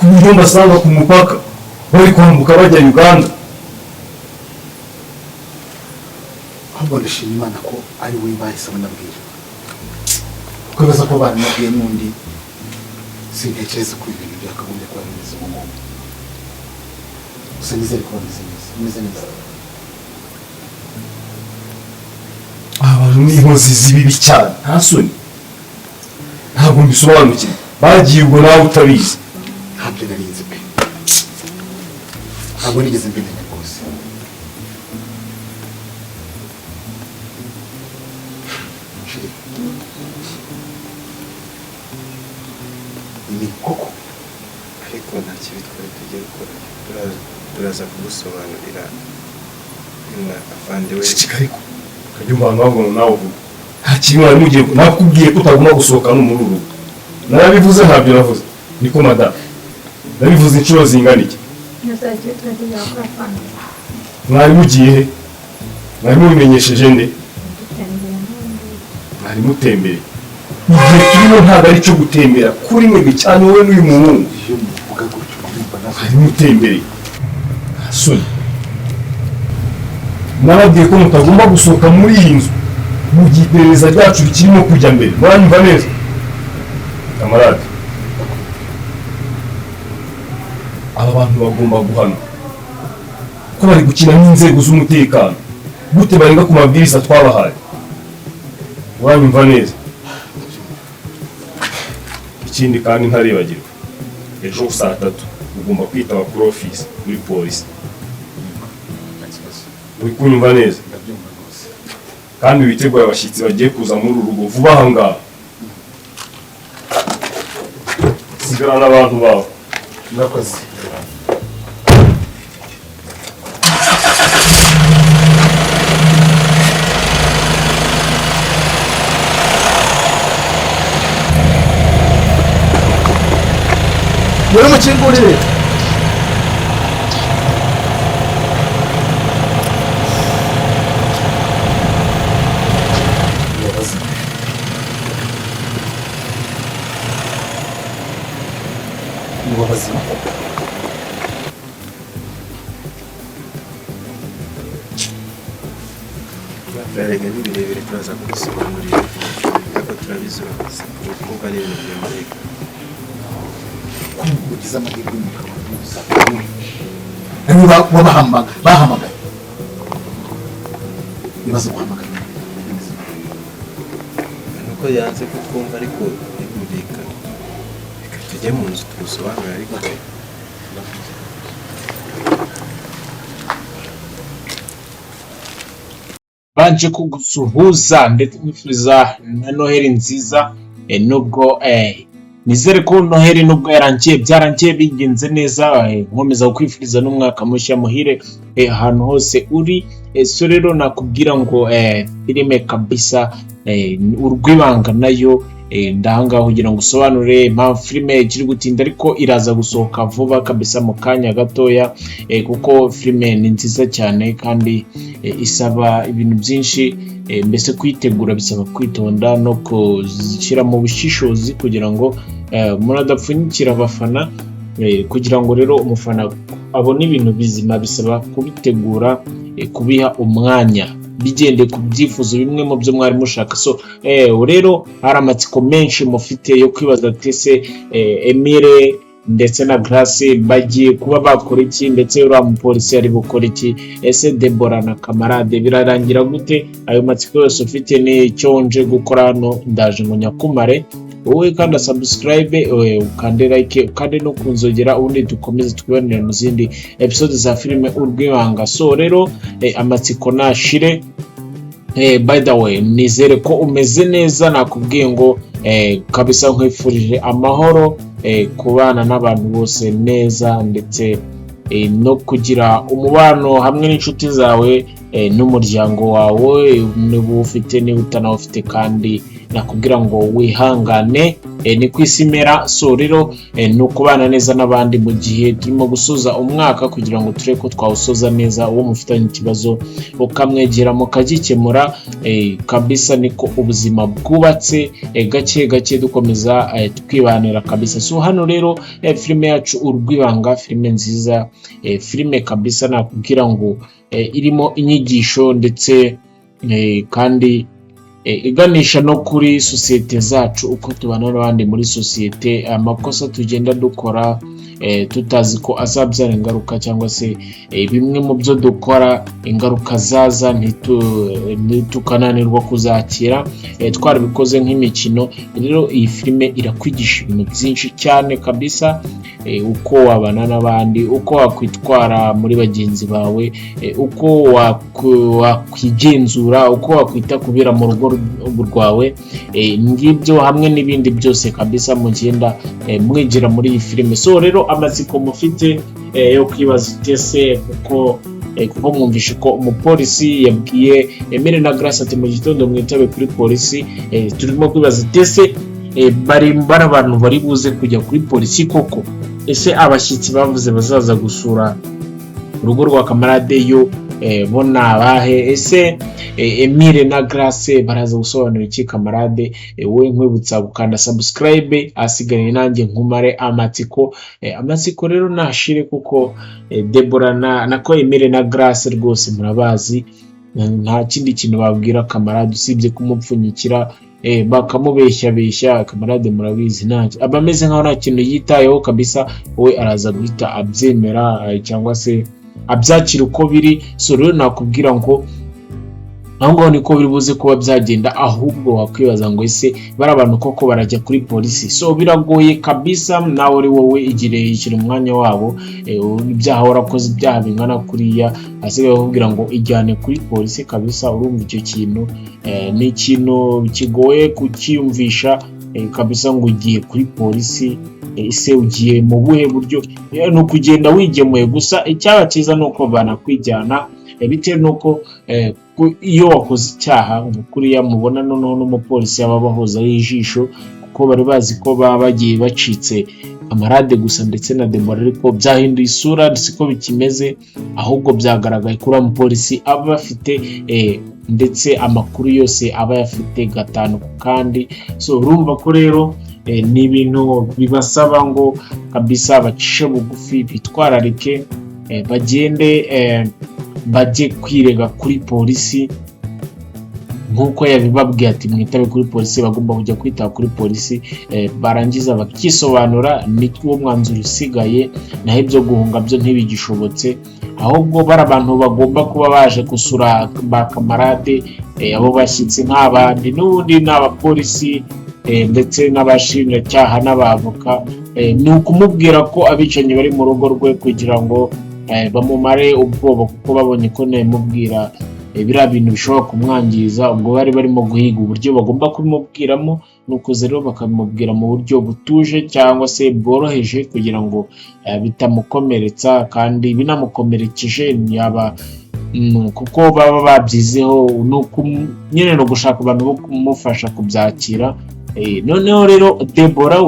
Ku buryo mbasanga ku mupaka bari kwambuka bajya Uganda. Ahubwo ndashima Imana ko ari we bahise banabwira, kuko bibaza ko baranabwiye n'undi, sintekereza ko ibintu byakagombye kuba bimeze ubu ngubu. Gusa nizere ko bameze neza, bimeze neza. Aba bantu ni inkozi z'ibibi cyane, nta soni. Ntabwo mbisobanukiwe, bagiye ubwo nawe utabizi. Ntabyo nari nzi pe, ntabwo nigeze mbimenya rwose. Chérie, ni koko. Ariko nta kibi twari tugiye gukora. Turaza kugusobanurira na afande we. Ceceka ariko, ukajya umva abantu bavuga ngo nawe uvuga. Nta kibi mwari mugiye, nakubwiye ko utagomba gusohoka no muri uru rugo. Narabivuze, ntabyo navuze? Niko madamu, nabivuze inshuro zingana iki? Ntazagiye, turagiye gukora fanta. Mwari mugiye he? Mwari mubimenyesheje nde? Dutembera n'ubundi. Mwari mutembereye? Igihe turimo ntabwo ari icyo gutembera kuri mwebwe cyane, wowe n'uyu muhungu. Iyo muvuga gutyo ndumva nazo. Mwari mutembereye, nta soni? Nababwiye ko mutagomba gusohoka muri iyi nzu mu gihe iperereza ryacu rikirimo kujya mbere. Muranyumva neza, kamarade? Aba bantu bagomba guhanwa ko bari gukina n'inzego z'umutekano. Gute barenga ku mabwiriza twabahaye? Uranyumva neza? Ikindi kandi ntaribagirwa, ejo saa 3 ugomba kwitaba kuri ofisi muri polisi. Nta kibazo. Uri kunyumva neza? Ndabyumva rwose. Kandi witegure abashyitsi bagiye kuza muri uru rugo vuba aha ngaha. Sigarana n'abantu bawe. Murakoze. Muri mukingurire. Ni abazima. Erega ni birebire, turaza kugusobanurira, ariko turabizi urakoze kumva ari ibintu byumvikana. Ko ugize amahirwe mukaba muza, ariwe bahamagaye, ibibazo guhamagara. Nuko yanze kutwumva, ariko birumvikana. Reka tujye mu nzu tugusobanurire, ariko Banje kugusuhuza ndetse nkwifuriza na Noheli nziza. Nubwo nizere ko Noheli nubwo yarangiye, byarangiye bigenze neza. Nkomeza kukwifuriza n'umwaka mushya muhire ahantu hose uri. So rero nakubwira ngo filime kabisa Urw'Ibanga nayo ndahangaha kugira ngo usobanure impamvu filime ikiri gutinda, ariko iraza gusohoka vuba kabisa mu kanya gatoya, kuko filime ni nziza cyane kandi isaba ibintu byinshi. Mbese kuyitegura bisaba kwitonda no gushyira mu bushishozi kugira ngo umuntu adapfunyikira abafana. Kugira ngo rero umufana abone ibintu bizima bisaba kubitegura, kubiha umwanya bigendeye ku byifuzo bimwe mu byo mwari mushaka. So rero hari amatsiko menshi mufite yo kwibaza ati: ese Emile ndetse na Grace bagiye kuba bakora iki? Ndetse uriya mupolisi ari bukora iki? Ese Debora na Kamarade birarangira gute? Ayo matsiko yose ufite ni icyo nje gukora hano. Ndaje ngo nyakumare. Wowe kanda subscribe, ukande like, ukande no kunzogera, ubundi dukomeze twibanire mu zindi episode za filime Urw'Ibanga. So rero amatsiko nashire. By the way, nizere ko umeze neza. Nakubwiye ngo kabisa nkwifurije amahoro, kubana n'abantu bose neza, ndetse no kugira umubano hamwe n'inshuti zawe n'umuryango wawe, niba ufite, niba utanawufite kandi. Nakubwira ngo wihangane, ni ku isi imera. So rero ni ukubana neza n'abandi mu gihe turimo gusoza umwaka, kugira ngo turebe ko twawusoza neza. Uwo mufitanye ikibazo ukamwegera mukagikemura kabisa, niko ubuzima bwubatse, gake gake dukomeza twibanira kabisa. So hano rero filime yacu Urwibanga, filime nziza, filime kabisa nakubwira ngo irimo inyigisho ndetse kandi iganisha no kuri sosiyete zacu, uko tubana n'abandi muri sosiyete, amakosa tugenda dukora tutazi ko azabyara ingaruka, cyangwa se bimwe mu byo dukora ingaruka zaza tukananirwa kuzakira, twarabikoze nk'imikino. Rero iyi filime irakwigisha ibintu byinshi cyane kabisa, uko wabana n'abandi, uko wakwitwara muri bagenzi bawe, uko wakwigenzura, uko wakwita kubera mu rugo rwawe, ngibyo hamwe n'ibindi byose kabisa mugenda mwigira muri iyi filime. So rero amatsiko mufite yo kwibaza utese kuko mwumvishe ko umupolisi yabwiye Emile na Grace ati: "Mu gitondo mwitabe kuri polisi." Turimo kwibaza utese bari bari abantu bari buze kujya kuri polisi koko? Ese abashyitsi bavuze bazaza gusura urugo rwa Kamarade yo bo ni abahe? Ese Emile na Grace baraza gusobanura iki Kamarade? Wowe nkwibutsa gukanda subscribe, asigaye nanjye nkumare amatsiko. Amatsiko rero nashire, kuko Debora na nako Emile na Grace rwose murabazi, nta kindi kintu babwira Kamarade usibye kumupfunyikira, bakamubeshyabeshya. Kamarade murabizi ntacyo aba ameze nkaho nta kintu yitayeho kabisa, we araza guhita abyemera cyangwa se abyakira uko biri. So rero nakubwira ngo aho ngaho niko biri buze kuba byagenda. Ahubwo wakwibaza ngo: ese bari abantu koko barajya kuri polisi? So biragoye kabisa. Nawe uri wowe, igire ishyira umwanya wabo. Ibyaha warakoze, ibyaha bingana kuriya, asigaye bakubwira ngo ijyane kuri polisi kabisa. Urumva icyo kintu ni ikintu kigoye kucyiyumvisha kabisa, ngo ugiye kuri polisi. Ese ugiye mu buhe buryo? Ni ukugenda wigemuye gusa. Icyaba cyiza ni uko banakwijyana, bitewe n'uko iyo wakoze icyaha nka kuriya mubona, noneho n'umupolisi aba abahozaho ijisho, kuko bari bazi ko baba bagiye bacitse Kamarade gusa ndetse na Debora, ariko byahinduye isura, siko bikimeze. Ahubwo byagaragaye ko uriya mupolisi aba afite ndetse amakuru yose aba ayafite gatanu ku kandi. So urumva ko rero ni ibintu bibasaba ngo kabisa bacishe bugufi, bitwararike, bagende bajye kwirega kuri polisi nk'uko yabibabwiye ati: "Mwitabe kuri polisi." Bagomba kujya kwitaba kuri polisi, barangiza bakisobanura, ni wo mwanzuro usigaye. Naho ibyo guhunga byo ntibigishobotse. Ahubwo bari abantu bagomba kuba baje gusura ba Kamarade, abo bashyitsi nk'abandi n'ubundi ni abapolisi ndetse n'abashinjacyaha n'abavoka. Ni ukumubwira ko abicanyi bari mu rugo rwe kugira ngo bamumare ubwoba, kuko babonye ko nabimubwira biriya bintu bishobora kumwangiza. Ubwo bari barimo guhiga uburyo bagomba kubimubwiramo, nuko rero bakabimubwira mu buryo butuje cyangwa se bworoheje, kugira ngo bitamukomeretsa, kandi binamukomerekeje yaba kuko baba babyizeho, nyine ni ugushaka abantu bo kumufasha kubyakira. Noneho rero Debora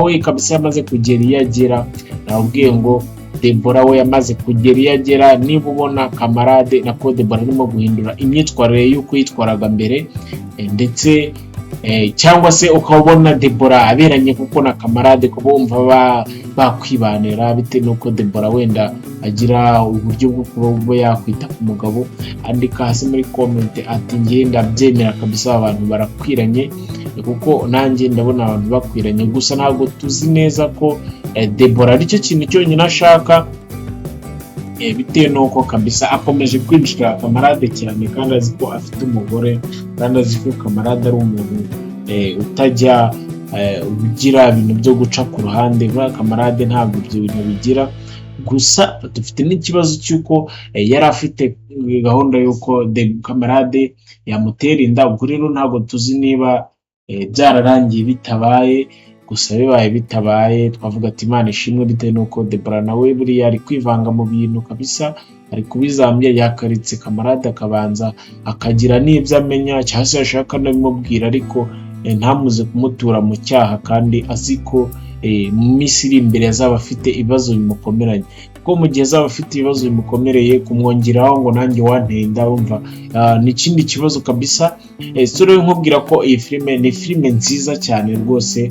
we kabisa yamaze kugera iyo agera. Nababwiye ngo Debora we yamaze kugera iyo agera. Niba ubona Kamarade nako Debora arimo guhindura imyitwarire y'uko yitwaraga mbere, ndetse cyangwa se ukaba ubona Debora aberanye kuko na Kamarade, kuba wumva bakwibanira bitewe n'uko Debora wenda agira uburyo bwo kuba yakwita ku mugabo, andika hasi muri comment ati: "Njye ndabyemera kabisa, abantu barakwiranye," kuko nanjye ndabona abantu bakwiranye. Gusa ntabwo tuzi neza ko Debora aricyo kintu cyonyine ashaka, bitewe n'uko kabisa akomeje kwinjira Kamarade cyane, kandi azi ko afite umugore, kandi azi ko Kamarade ari umuntu utajya ugira ibintu byo guca ku ruhande. Buriya Kamarade ntabwo ibyo bintu bigira. Gusa dufite n'ikibazo cy'uko yari afite gahunda y'uko Kamarade yamutera inda. Ubwo rero ntabwo tuzi niba byararangiye bitabaye. Gusa bibaye bitabaye twavuga ati: "Imana ishimwe," bitewe n'uko Debora nawe buriya ari kwivanga mu bintu kabisa, ari kubizambya. Yakaritse Kamarade akabanza akagira n'ibyo amenya, cyangwa se yashaka anabimubwira, ariko ntamuze kumutura mu cyaha kandi azi ko mu minsi iri imbere azaba afite ibibazo bimukomeranye, kuko mu gihe azaba afite ibibazo bimukomereye, kumwongeraho ngo nanjye wanteye inda, wumva ni ikindi kibazo kabisa. So rero nkubwira ko iyi filime ni filime nziza cyane rwose.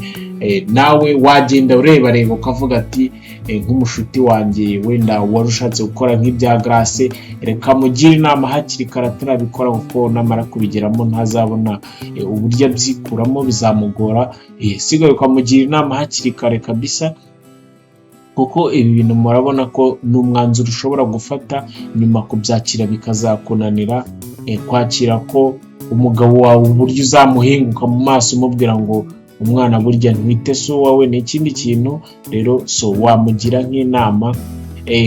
Nawe wagenda ureba reba ukavuga ati nk'umushuti wanjye wenda wari ushatse gukora nk'ibya Grace, reka mugire inama hakiri kare atarabikora, kuko namara kubigeramo ntazabona uburyo abyikuramo, bizamugora. Sigaye ukamugira inama hakiri kare kabisa, kuko ibi bintu murabona ko ni umwanzuro ushobora gufata, nyuma kubyakira bikazakunanira. Kwakira ko umugabo wawe, uburyo uzamuhinguka mu maso umubwira ngo umwana burya ntwite si uwawe, ni ikindi kintu. Rero so wamugira nk'inama,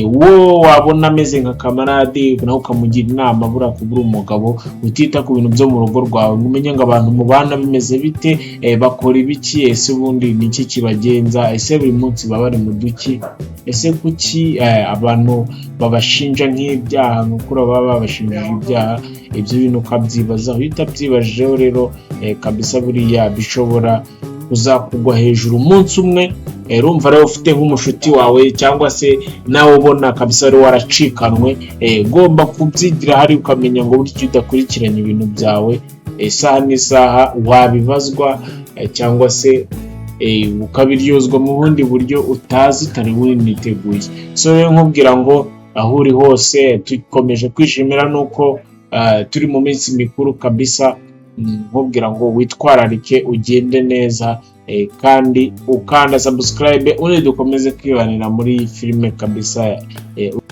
uwo wabona ameze nka Kamarade nawe ukamugira inama. Buriya kubura umugabo utita ku bintu byo mu rugo rwawe, ngo umenye ngo abantu mubana bimeze bite, bakora ibiki, ese ubundi ni iki kibagenza, ese buri munsi baba bari mu duki, ese kuki abantu babashinja nk'ibyaha, nka kuriya baba babashinjije ibyaha, ibyo bintu ukabyibazaho. Iyo utabyibajijeho rero, kabisa buriya bishobora kuzakugwa hejuru umunsi umwe. Urumva rero ufite nk'umushuti wawe cyangwa se nawe ubona kabisa wari waracikanwe, ugomba kubyigira hari ukamenya ngo burya udakurikiranye ibintu byawe, isaha n'isaha wabibazwa, cyangwa se ukabiryozwa mu bundi buryo utazi, utari winiteguye. So rero nkubwira ngo aho uri hose, dukomeje kwishimira nuko turi mu minsi mikuru kabisa. Nkubwira ngo witwararike, ugende neza, kandi ukanda subscribe, ubundi dukomeze kwibanira muri filime kabisa.